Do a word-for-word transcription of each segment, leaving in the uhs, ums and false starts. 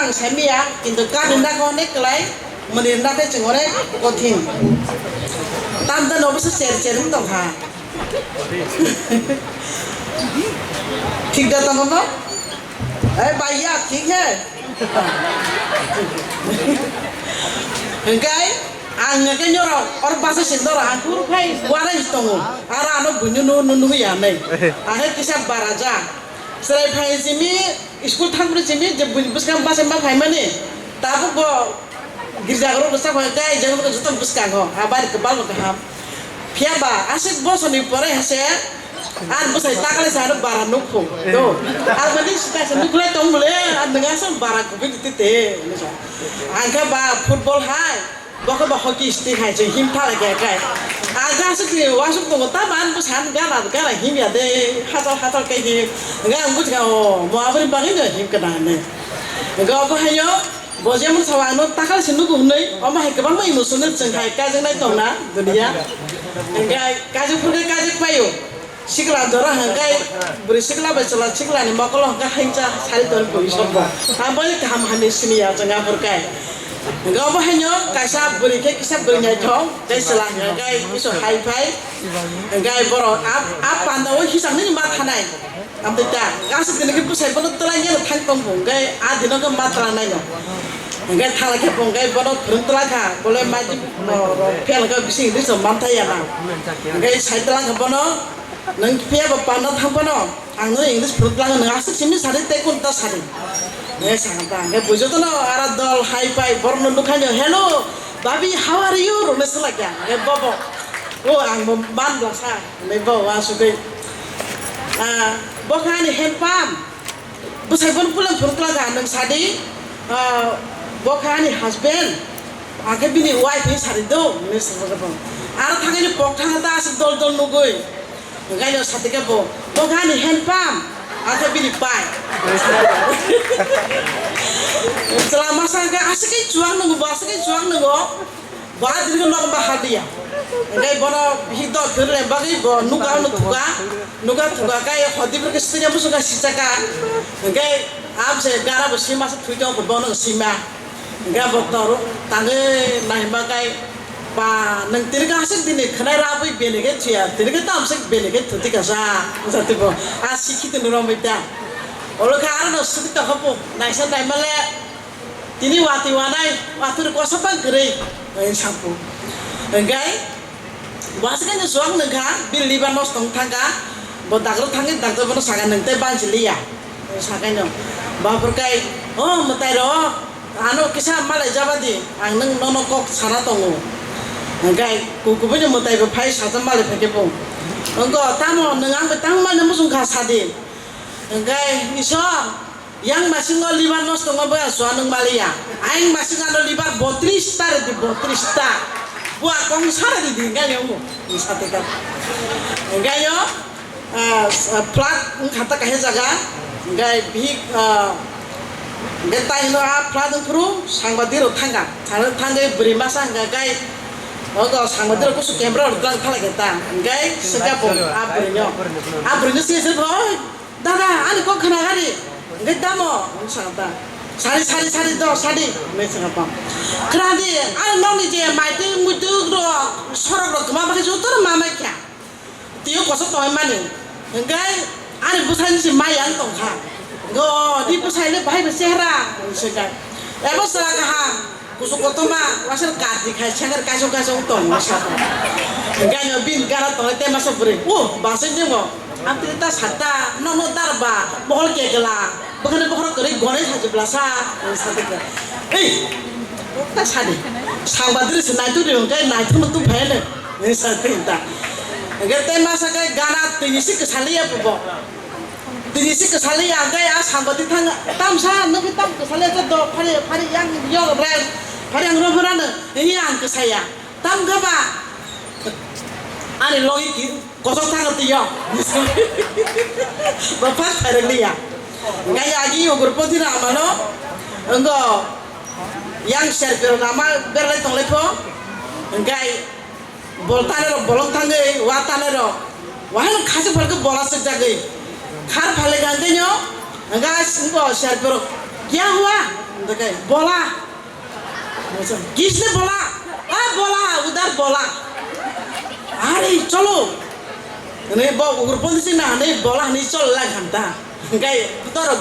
Ang samiya, kintu kami na ko onek kelai, mani na khe chwng onek kothin. Tam da no bwsa cher cher wng tong kha. Thik da tongo bo? Eh, bhaiya, thik hai. Hwnkhe ang hwnkhe norok or basa se norok ang kuru phai warai tongo. Aro ano buino nu nu nuya nai. Ang khe kisa baraja. Chwrai phai simi, school thangphuru simi, je buini bwskango basa ma phaimani. Tabuk bo girja ghoro bwsa phai kai, je joto bwskango. Abar kwbal bo kaham. Phiya ba, aswk bosorni pore hase, ang bwsai takale sa ano bara nukho. Do. Ang mani sita sa nukhulai tong mole, ang nang aswk bara kubui tite te. Ang kha ba football hai, bo kha ba hockey stick hai, je him thala khe kai. Ang kha aswk ni wasuk tongo, ta man bwsa ang gana, gana him ya de, hatal hatal kai him. Ang bujkha o, mo abri bagwi no him kana ne. Ang bo hayo, Bo jemon sao ano takal se nugo hwnwi, omo hai kwbangma emotional chwng hai kaijaknai tongna duniya. Hwnkhe kaijak phurkhe kaijak paio. Sikla jora hwnkhe bwrwi sikla bai chwla siklani mokolo hwnkhe haingcha sari tongwi pui sombo. Abo kaham hamya siniya chwng aphurkhe. Hwnkhe obo haino kaisa bwrwi khe kisa bwrwi naithok tei chwla hwnkhe kisu hai phai. Hwnkhe borok a, a panda o hisang nini ma thanai. Amtwi ta, aswk dini khe bwsai bono twlangya no thang tong phung khe, a dino khe ma twlang nai no. Hwnkhe thala khe phung khe bono phwrwng twlang kha, bole ma di, no, no, phiya khe bising di so man thai ya na. Hwnkhe sai twlang kha bono, nwng phiya bo panda thang phano, ang no English phwrwng twlang, nwng aswk simi sadi tei kun ta sadi. Hwnkhe sa kha ta, hwnkhe bujo tono ara dol hai phai, borok no nukha no, "Hello, babi, how are you?" rwna swlai kha. Hwnkhe bobo, "O, ang bo man bwsa," hwnwi bo uansugwi. Ah, bo kha ani hand pump. Bwsai bono puila phwrwng twlang kha, nwng sadi, ah, bo kha ani husband, ang khe bini wife hinwi sari do, hinwi swngwi kha bo. Aro thangwi ni pok thang ta aswk dol dol nugwi. Hwnkhe no sadi khe bo, bo kha ani hand pump, ang khe bini pai. Chwla masa hwnkhe aswk khe chuwak nungo, bo aswk khe chuwak nungo. Ba diri nok ba hadiya. Hwnkhe bono bihik dol phirle bagwi bo nuga no thuga. Nuga thuga khe hodi phirkhe sitini musuka sichaka. Hwnkhe amse gara bo sima se thuito bono sima. Hwnkhe bo tor tangwi naima khe ba nwng tiri khe aswk dini khwnai rabwi bele khe thuya. Tiri khe tamsik bele khe thuti kasa. Jati bo a sikhi tini romwi ta. Olo khe aro no sukhi tokho bo naisa naimale. Tini watwi wanai, watwi kosa bang kwrwi, hwnwi sabu. Hwnkhe, waswk khe no chuwak nung kha, bini liver nosto wng thang kha, bo doctor thangwi doctor bono sakha, "Nwng tei bang si liya," hwnwi sakhaino. Bo aphuru khe, "O mwtai rw, ano kisa malai jaba di, ang nwng nono kok sana tongo." Hwnkhe, ku-, kubuini mwtai bo phai sajak malai phai khe bo. Wngkha, "Tamo nwng ang bai tang mano muchung kha sadi?" Hwnkhe, "Isor, yang masing o liver nosto wngma bwya sua nung maliya. Ayang masing ano liver botris ta rwdi, botris ta. Bua kong sa rwdi di, hwnkhe ano omo, sate ka." Hwnkhe ano, ah, s-, ah, flat wngkha ta kaisa jaga, hwnkhe bihik, ah, hwnkhe tai hino a flat wngphuru sangbadirok thangkha. Thang-, thangwi bwrwi masa hwnkha khe, ogo sangbadirok kusu camera rok twlang thalai khe ta. Hwnkhe swngkha bo a bwrwino. A bwrwino se se bo, "Dada, ani kok khna gari." Hwnkhe, "Tamo?" hwnwi sa ta. "Sari, sari, sari, do, sadi," hwnwi sa ta. "Khna di, ani nokni je maitwi muitwi rok, sorok rok kwma bakhe jotono ma mai kha. Twiwi kosok tongwi mani. Hwnkhe ani bwsaini se mai ang tong kha. Go, di bwsai le bahai bo chehra," hwnwi sa ta. Ebo chwla kaham. Kusu kotorma, wasal kati khai, sengkar kaisok kaisok tong, wasal. Gaino bin gara tong, te masa bwrwi. O, basai nimo. Ang tini ta sakta, no, no, darba, bohol kekla. Bokhani bokhorok kwrwi gonai sajwk blasa, ang sadi kha. Ei, ta sadi. Sangbadirok se naituk ri, hwnkhe naituk no tung phai le. Ang sadi ta. Hwnkhe te masa khe gana twi ni si kwsaliya bo. Tini si kwsaliya, hwnkhe a sangbadik thang, "Tamsa, nokhe tam kwsaliya khe do, phari, phari yang yo rai, phari ang rohorano, hiya ang kwsaya. Tam khe ba, ani logi ki, kosok thang twi yo." Bo phar phairok liya. Hwnkhe agi ugur poti na mano, wngkha yang serpero lama berlai tonglai pho, hwnkhe Bol tanai rok bolong thangwi, wa tanai rok. Wahai no khasi phalke bola sukjagwi. Khar phale gangde nyo, hwnkhe aswk bo siyar borok, "Kya hua?" Bola. Kisne bola? Ah, bola, udar bola. Are, cholo. Hwnwi bo ugrupon sing na hwnwi bola hwnwi chol lai khan ta. Hwnkhe butor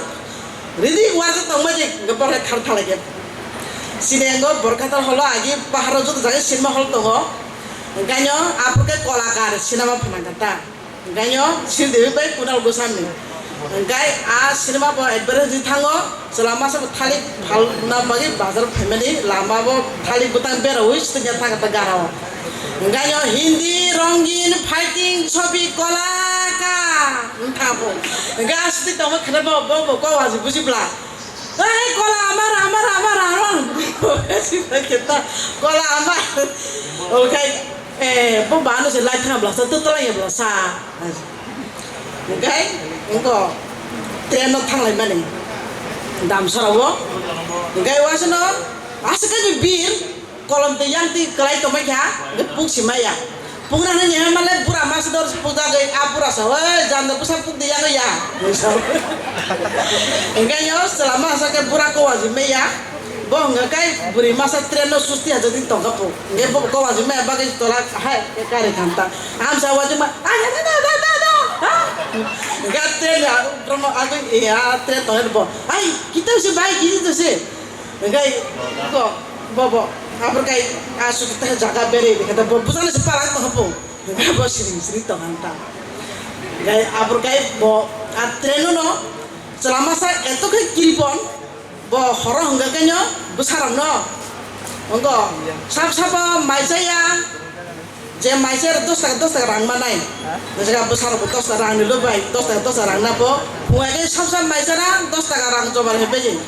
ridi warjak tongma je hwnkhe borok thar thalai khe. Sini ango Borkatal holo agi paharo joto jaga cinema hall tongo. Hwnkhe aphuru khe Kolakar cinema phanang kha ta. Hwnkhe Sridevi bai Kunal Goswami. Hwnkhe a cinema bo advertise di thango, chwla masa bo thalik phalna bagwi bazar phaimani lama bo thalik bwtang beraui swtwngya thang ta garao. Hwnkhe Hindi rongin fighting sobi Kolakar wngkha bo. Hwnkhe a swtwi tongma kheno bo, bo, bo kok waji buji bla. Ei, kola amar, amar, amar, amar. Sita kita, kola amar. Okai, eh, bo bano se lai thang bla sa, tu tala ya bla sa. Okai, engko train no thang lai mani. Dam sara wo. Okai, wasano, asa ka bir. Kolom twi yang twi kwlai tongmai kha, hwnkhe puk si maya. Pukna hwnwi nihai manle bura masa dor pukjagwi, a bura sa, "Oi, janda bwsa puk di yang ya." Hwnkhe yo chwla masa khe bura kowa ji maya. Bo hwnkhe kai bwrwi masa train no susti hajak di tongkha puk. Hwnkhe bo kowa ji maya bagwi tola hai kari khan ta. Amsa wa ji ma, "Ai, da, da, da, da, da, ha?" Hwnkhe train ya, promo agwi ya, train tongkha bo. "Ai, kita si bai, kita si." Hwnkhe ko, bo, bo, aphuru khe aswk tei jaga beri, hwnkhe bo bwsano se palang tong hapo. Hwnkhe bo siring siring tong ang ta. Hwnkhe aphuru khe bo a train no chwla masa eto khe kiripon, bo horo hwnkhe khe no bwsarok no. Hwnkhe sap sap mai chaya. Je maisa dos taka, dos taka rang manai. Maisa bwsarok bo dos taka rang ni lok bai, dos taka, dos taka rang na bo. Phungai khe sab sab maisa rang dos taka rang joma hai bai.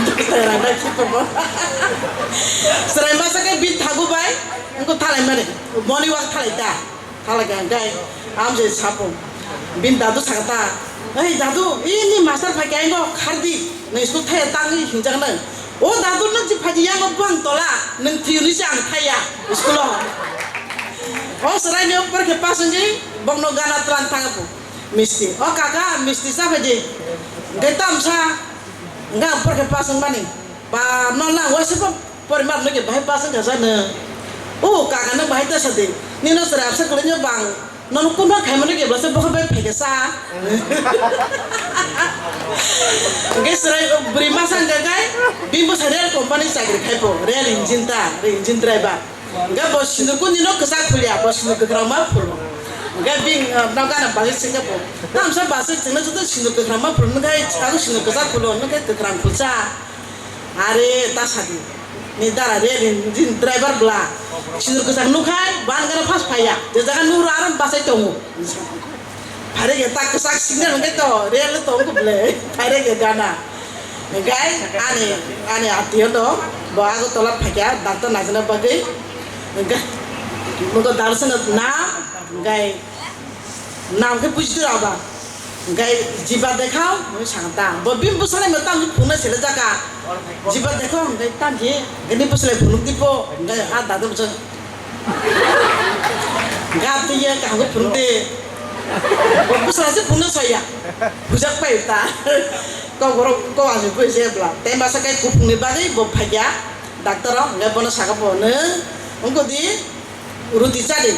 Dos taka rang na khipe bo. Chwrai masa khe bini thagu bai, wngkha thalai mani. Morning walk thalai ta. Thalai khe hwnkhe am je sapo. Bini dadu sakha ta. "Ei dadu, ini master phai khe aingo khardi. Nai suk thaya tangwi hinjak nang." O dadu, nwng je phaidi yango buphang tola, nwng thwiyuni se ang thaya school-o. O chwraini o porkhe pass wngwi bokno gana twlang thang aphu. Misti. O kaka, misti cha phaidi. Hwnkhe tamsa, hwnkhe ang porkhe pass wngmani. Ba, no lang waisa po porimar nokhe bahai pass wngkha sa nwng. O kaka, nwng bahai ta sadi. Nino chwrai absa kwlwino bang. Nono kunba khaimani khe bwsa bokhok bai phaikhe sa. Hwnkhe chwrai bwrwi masa hwnkha khe bini bwsa rail company chakri khai pho, rail engine ta, rail engine driver. Hwnkhe bo sindur kundino kwchak phulya, bo sindur kwkhrang ma phulu. Hwnkhe bini, ah, nogo gana bagwi swngkha pho. Tamsa bagwi swngna joto sindur kwkhrang ma phulu, hwnkhe sabo sindur kwchak phulu, hwnkhe kwkhrang phulsa. Are ta sadi. Ni dara re ni, ni driver bla. Sindur kwchak nukhai, ban gana fast phaiya. Je jaga nuro aram bachai tongo. Phaire ge ta kwchak signal hwnkhe to, re le tongo ble. Phaire ge gana. Gai, ani, ani atiyo do. Bo ago tola phaikya, doctor najana bagwi. Ga, mugo dalsana na, gai. Nam khe buji tura ba. Hwnkhe jiba dekhao, hwnwi sakha ta. Bo bini bwsarokno tamo phunuknai sele jaka. Jiba dekhao, hwnkhe tamo khe, gani bwsarok phunuk di pho, hwnkhe a dadu bwsarok. Gap twi ya, kaham khe phunuk di. Bo bwsarok se phunuknai soi ya. Bujak pai ta. Kok borok, kok aswk khe je bla. Tei masa khe kuphungni bagwi bo phaikya. Doctor o, hwnkhe bono sakha pho, nwng wngkho di. Ruti chadi.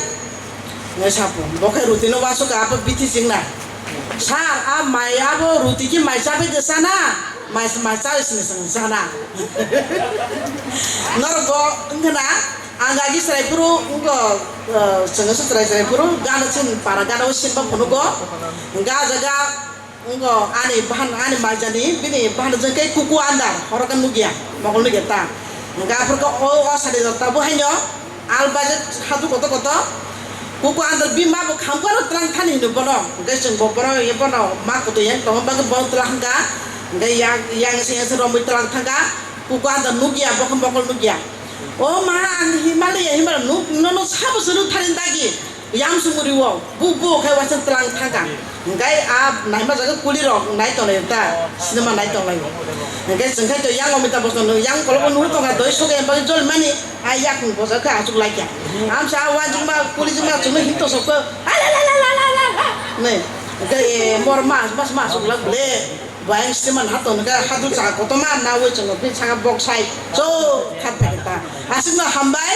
Ngai sapo, bo khe ruti no uansuk kha, apo bithi chingna. Sir, a mai abo ruti ki mai chabai de sana? Mai, mai chabai sini sini sana. Norok bo wngkha na, ang agi chwrai phuru wngkha, eh, chwngno se chwrai chwrai phuru gana chini para gana o sinba phunugo. Ga jaga Wngkha ani bahan, ani maijani bini bahan jwng khe kuku andar, horo khe nukya, mokol nukya ta. Hwnkhe aphuru khe o, o sari rok tabuk haino al baje hadu koto koto. Kuku andar bini ma bo khamkha no twlang thani hino bono. Hwnkhe chwng bo bono, bono ma kutu yang tongma bagwi bono twlang thangkha. Hwnkhe yang, yang se, yang se romwi twlang thangkha. Kuku andar nukya, bo khe mokol nukya. O ma, ang Himalaya, Himalaya nuk, nono sabo se nuk thani dagi. Yang sumuri o, bu, bu, khai waisa twlang thangkha. Hwnkhe a naima jaga kuli rok nai tonglai ta, cinema nai tonglai. Hwnkhe chwng khai to yang Amitabh Bachchan no yang kolok o nuhur tongkha, doi soke bagwi jol mani, a yak ni bojak khe achuk laikha. Amsa a wanjik ma kuli jik ma chwngno hin to sok khe, a la la la. Nei, hwnkhe e mor ma, mas ma achuk lak ble. Bai sima hato nokha hadu cha kotoma nawi chwng phi saka bok sai. So khat pai ta. Aswkno hambai.